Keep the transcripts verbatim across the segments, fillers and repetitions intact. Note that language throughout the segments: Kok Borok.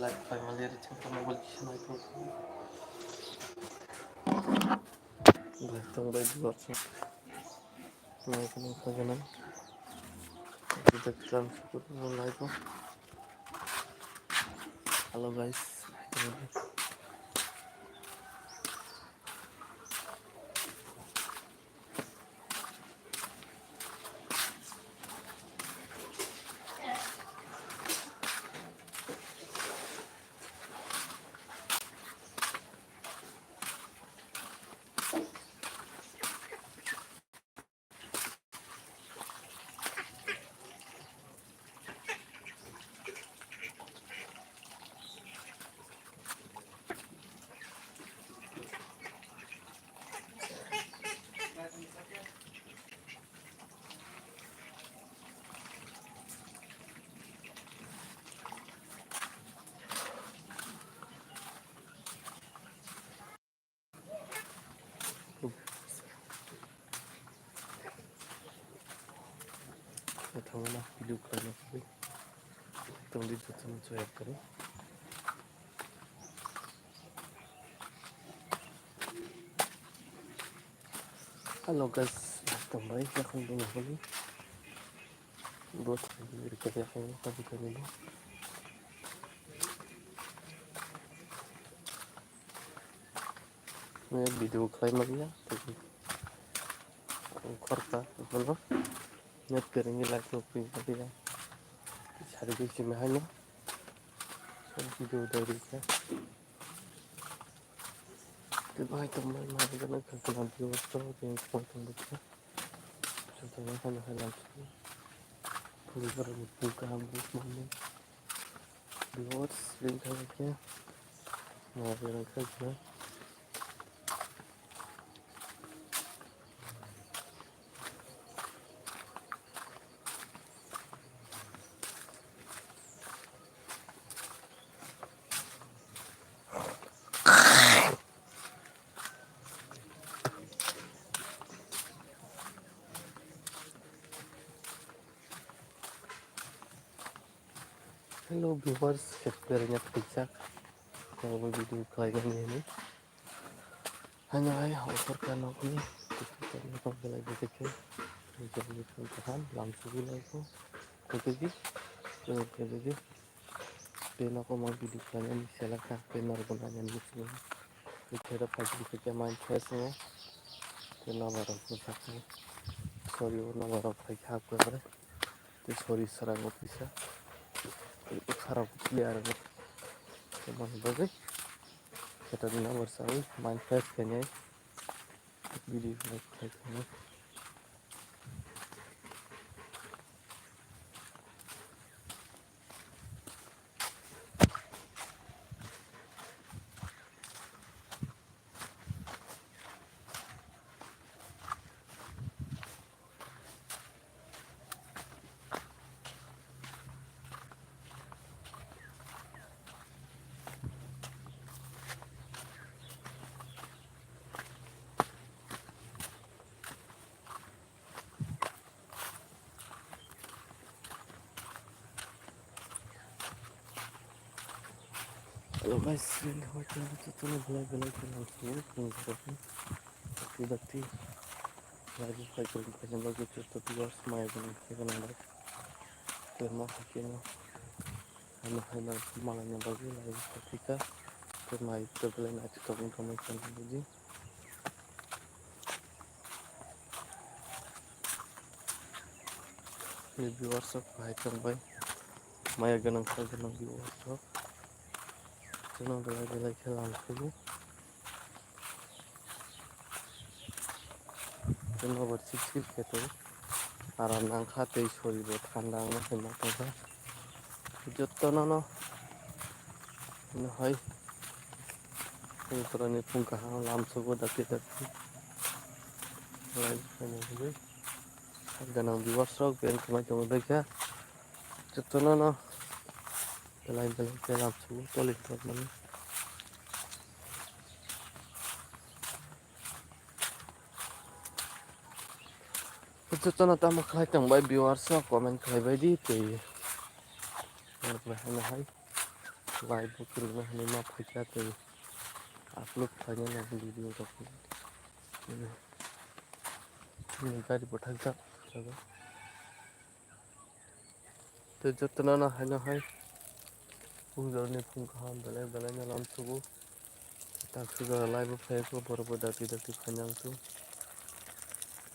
Live family ri chwng tongma bol kisa nai tong. Live tong bai vlog chwng nai tong kha gana. Kita kita live tong. Hello guys. Naithokmano video khlaina bagwi tongdi jotono joya kwrwi. Hello guys, tongbai yakhung dong holi. Bot rikha yakhung tongbai tongbai. Net video khlai manya, tei khorta bono net kwrwngwi live rok twi manya. Sari gwi simi haino video dai rikha. Tei bai tongmani mari gana khakla video to tei bai tongmani. Jotono haino hai lamsini. Puri borok ni pung kaham buk mani. Viewers, link hai khe. Mo berang khe khe. Hello viewers, khe berengya phaijak. Obo video khlaigani hwnwi. Haino hai offer ka nokni. Nokni belai belai khe. Jani thang kaham, lam sugwi lai kho. Khe di, khe di. Tei nogo mo video khlainani selak kha, tei norokbo nainani muchungo. Tei khe rok phai khe mind fresh wngo. Tei nobar rok bwsakhe sorry o nobar rok phai khe hap khe bre. Tei sorry swrango kisa. Tei bwkha rok clear wngo. Tei mani bagwi khe rok nobar sawi mind fresh khainai video khlai khainai. Hello guys, welcome to the channel. Belai belai khe nang sini tong jora ni. Bakti bakti. Lagi khai kong khai nang bagwi joto viewers maya gwnang khai gwnang rok. Tei mo hai khe no. Ano hai nang malai nang bagwi lagi khai kha. Tei mai to belai nai to tong tong khai nang bagwi. Ni viewers rok bahai tongbai. Maya gwnang kha gwnang viewers rok. Chwngno belai belai khe lam sugo. Chwngno bo chip chip khe tong. Aram nang kha tei sori bo thanda wngma khe ma tong kha. Jotono no no hai. Phung torani phung kaham lam sugo dakti dakti. Belai khe ma hwnwi. Ganang viewers rok beng khe mai tongwi bai kha. Jotono no belai belai khe lam sugo toli tongmani. Jotono tamo khlai tongbai viewers rok comment khlai bai di tei. Hai. Live bo kwrwngna hinwi ma phaikha tei upload khlaina nang video rok. Chini gari bo thakjak jaga. Tei jotono no haino hai phungjorni phung kaham belai belai no lamsugo. Taksu jaga live bo phaikha borok bo dakti dakti phaina wngkha.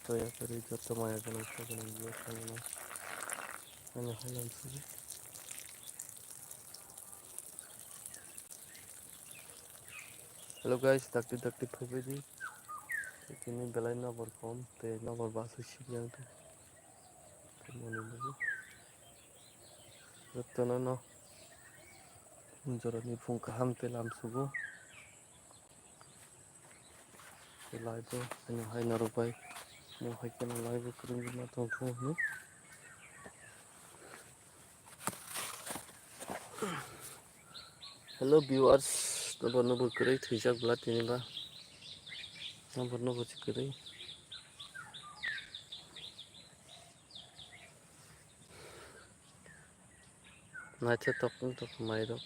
Toya kwrwi joto maya gwnang sa gwnang biya sa gwnang. Ano hai lamsugo. Hello guys, dakti dakti phaibaidi. Tini belai nokbar kom tei nokbar bus o sibijak tong. Tei moni logi jotono no jorani phung kaham tei lamsugo. Tei live o ano hai norok bai mo hai kheno live o kwrwngwi ma tongkha hwnwi. Hello viewers, nobar nobar kwrwi thwijak bwla tini ba. Nobar nobar se kwrwi. Naithotok wng tongkha mairok.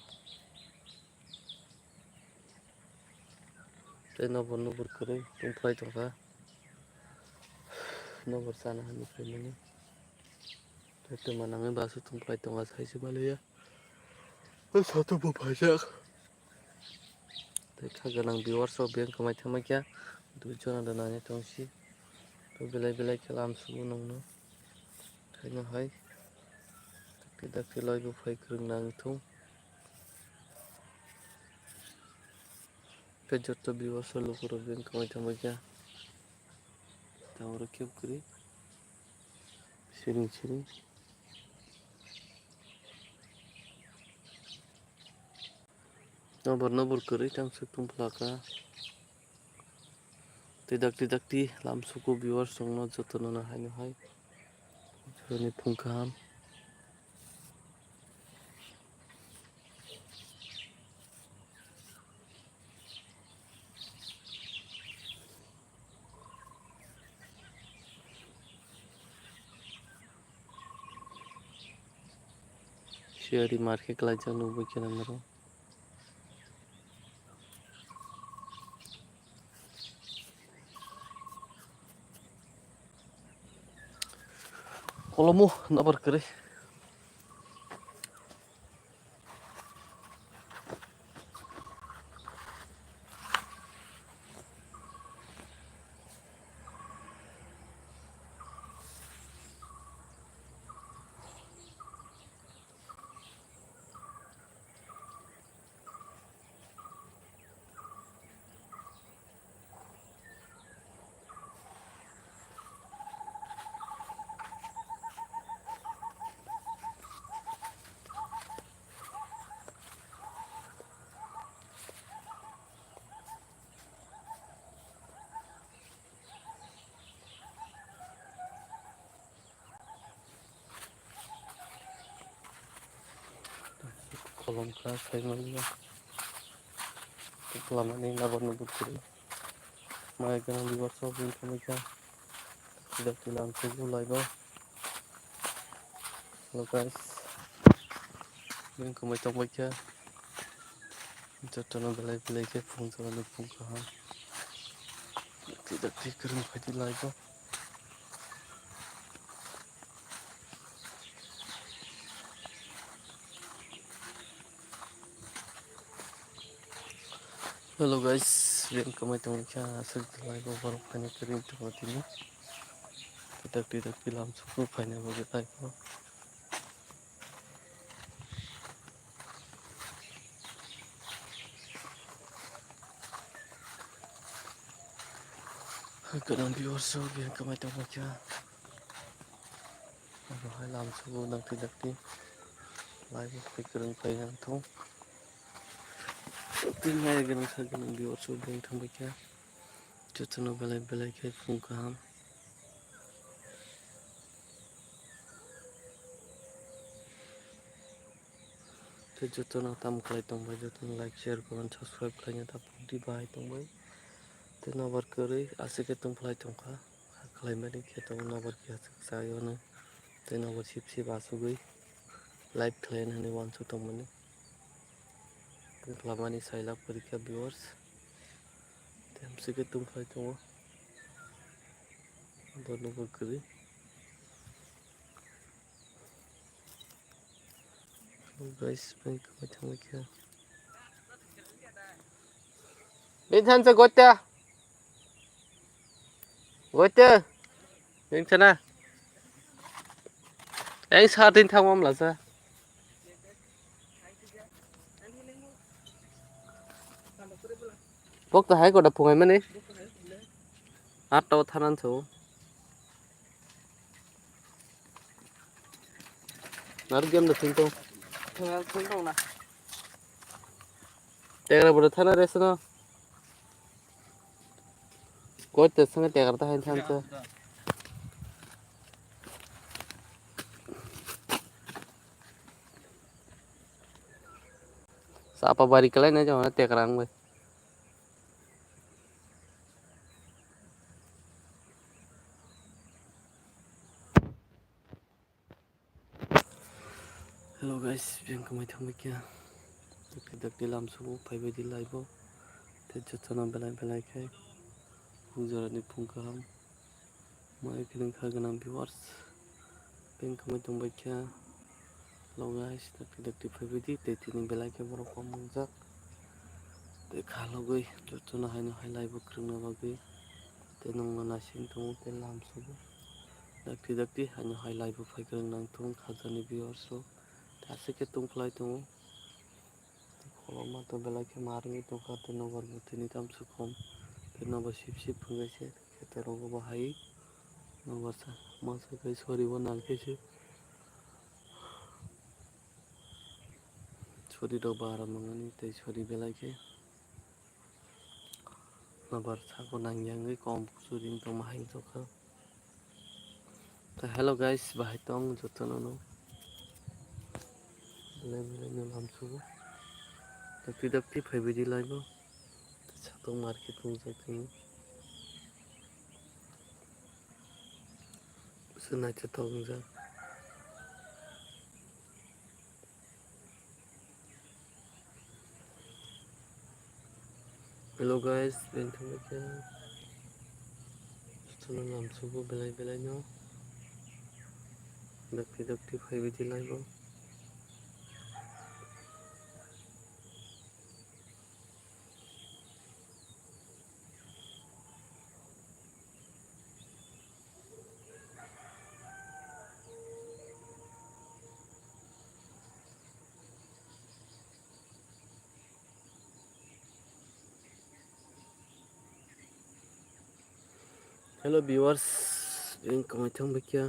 Tei nobar nobar kwrwi tongphlai tongkha. Nobar chana hinwi phaimani. Tei twma nangwi basu tongphlai tongkha saisi maliya. Tei soto bo phaijak. Tei kha gwnang viewers rok beng kwmai thangbai kha. Dui jona da nani tongsi. Tei belai belai khe lamsugo nongno. Khaino hai. Dakti dakti live bo phai kwrwng nang thung. Tei joto viewers rok lukurok beng kwmai thangbai kha. Tei oro khe kwrwi. Siring siring. Nobor nobor kwrwi tang suk tong phlaka. Tei dakti dakti lamsugo viewers rokno jotono no haino hai. Jorani phung kaham. Siyari market khlaijak nukbai khe nang norok. Kolomo nabar kwrwi. Kolom kha, sai manya. Tuklamani nabar nubur kiri. Maya gana libar so bin khamai kha. Tidak tilam tugu laibo. Hello guys. Bin khamai tongbai kha. Jotono belai belai khe phung jora ni phung kaham. Tidak tidak kwrwng phaidi laibo. Hello guys, beng kwmai tongwi kha, aswk belai bo borok phaina kwrwi tongma tini. Kitak kitak tilam suku phaina bagwi taibo. Gwnang viewers rok beng kwmai tongma kha. Abo hai lam suku dakti dakti. Live bai kwrwng phai nang thung. Tini hai gwnang sa gwnang viewers rok beng thang bai kha. Jotono belai belai khe phung kaham. Tei jotono tamo khlai tongbai, jotono like, share, comment, subscribe khlaina ta pudi bahai tongbai. Tei nobar kwrwi aswk khe tongphlai tongkha. Khlaimani khe tongo nobar khe aswk chayano. Tei nobar sip sip asugwi live khlaina hinwi uansuk tongmani. Lamani sailak porikha viewers. Temsike tungphai tongo. Dono bo kwrwi. Guys, bai kwbai thangbai kha. Bini thansa goita. Goita. Bini thana. Ang sa tin thang mam lasa. Bok to hai kota phungai mani. Atta o thanan so. Nar game da thung tong. Thung tong na. Tegra bro thana resno. Koi te sanga tegra ta hain thansa. Sapa bari kalai na jona tegra ang bai. Hello guys, beng kwmai thangbai kha. Dakti dakti lam subo phaibai di live o. Tei jotono belai belai khe phung jorani phung kaham. Mai khe nang kha gwnang viewers. Beng kwmai tongbai kha. Hello guys, dakti dakti phaibai di tei tini belai khe borok kom wngjak. Tei khalogwi jotono haino hai live o kwrwngna bagwi tei nongno naising tongo tei lam subo. Dakti dakti haino hai live o phai kwrwng nang thung khajani viewers rok. Tei aswk khe tungphlai tongo. Tei koloma to belai khe ma rwngwi tongkha tei nobar bo tini tamsok kom tei nobar sip sip phungai se kheto rogo bo hai nobar sa masa khe sori bo nal khe se. Sori rok bara mangani tei sori belai khe nobar sako nangya wngwi kom suri wng tongma hai wng tongkha. Tei hello guys, bahai tong jotono no belai belai no lam sugo. Dakti dakti phaibai di live o. Tei satung market wngjak tini. Bwswk naithothok wngjak. Hello guys, beng thangbai kha. Jotono lam sugo belai belai no. Dakti dakti phaibai di live o. Hello viewers, beng kwmai thangbai kha.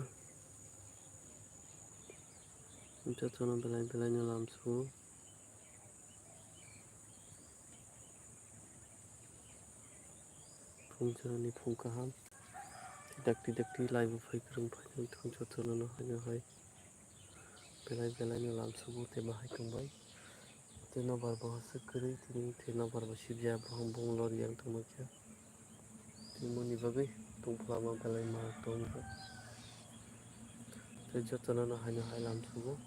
Jotono belai belai no lam sugo. Phung jorani phung kaham. Dakti dakti live o phai kwrwng phai nang thung jotono no haino hai. Belai belai no lam sugo tei bahai tongbai. Tei nobar bo aswk kwrwi tini tei nobar bo sibya bohong bohong lori yang tongma khe. Tei moni bagwi tongphla ma belai ma tong. Tei jotono no haino hai lam sugo.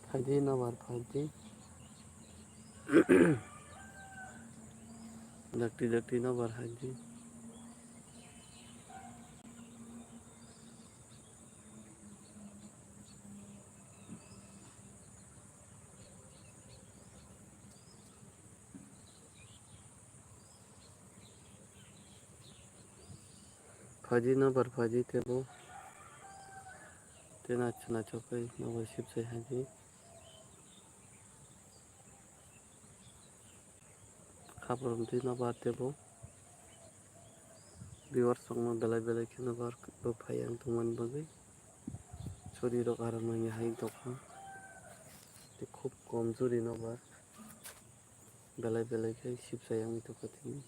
Phaidi nobar phaidi. Dakti dakti nobar phaidi. Phaidi nobar phaidi tebo. Tei naithok naithok khe nobar sibsai haidi. Khaprom twi nobar tebo. Viewers rokno belai belai kheno bar bo phai ang tongmani bagwi. Churi rok aro nangya hai tongkha. Tei khub kom churi nobar. Belai belai khe sibsa yangwi tongkha tini.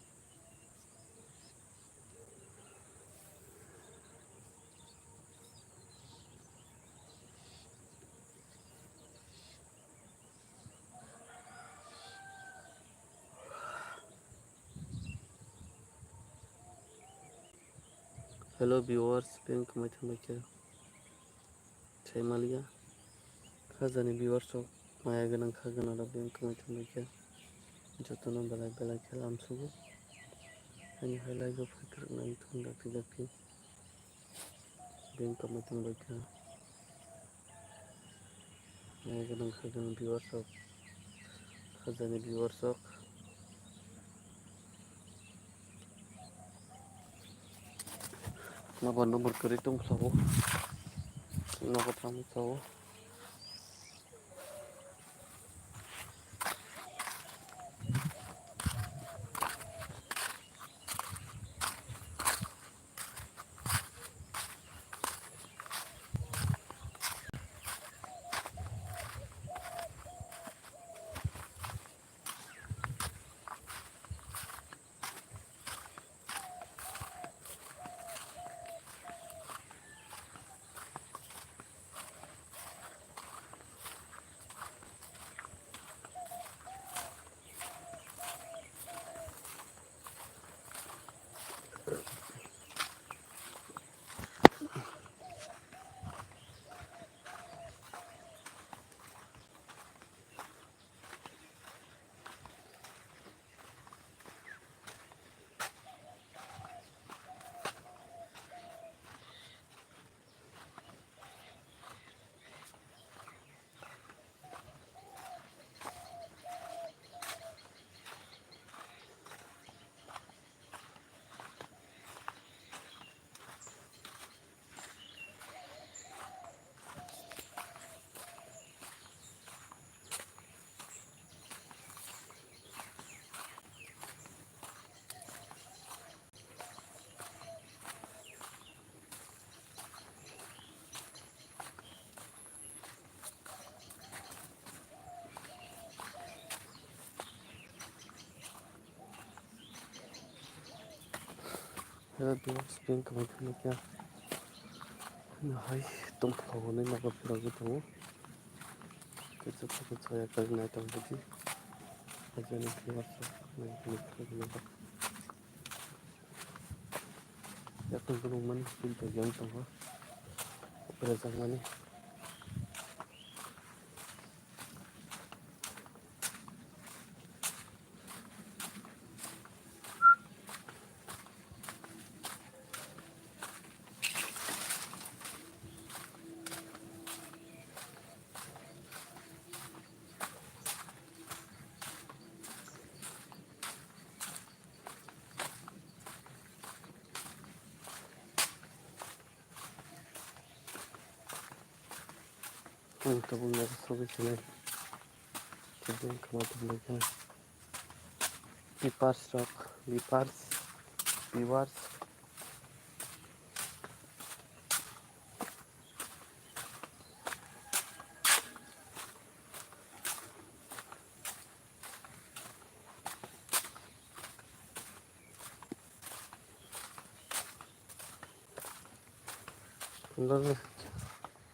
Hello viewers, beng kwmai thangbai khe. Saimaliya. Khajani viewers rok, maya gwnang kha gwnang rok, beng kwmai thangbai khe. Jotono belai belai khe lamsugo. Ani hai live o phai kwrwknai thung dakti dakti. Beng kwmai thangbai khe. Nai gwnang kha gwnang viewers rok, khajani viewers rok. Nobar nobar kwrwi tong khlawo, nobar thangwi khlawo. Hello viewers, beng kwmai thangbai khe. Nahai tongkha hwnwi nobar phirogwi tongo. Kaisa photo chaya kari nai tong budi. Ajani viewers rok nai tong budi. Yakung gwnang mani, pil to yang tongo. Berajak mani. Ang tabuk naisogwi sinai. Tei bini kwmai tonglaikha. Vipers rok, vipers, viewers. Norok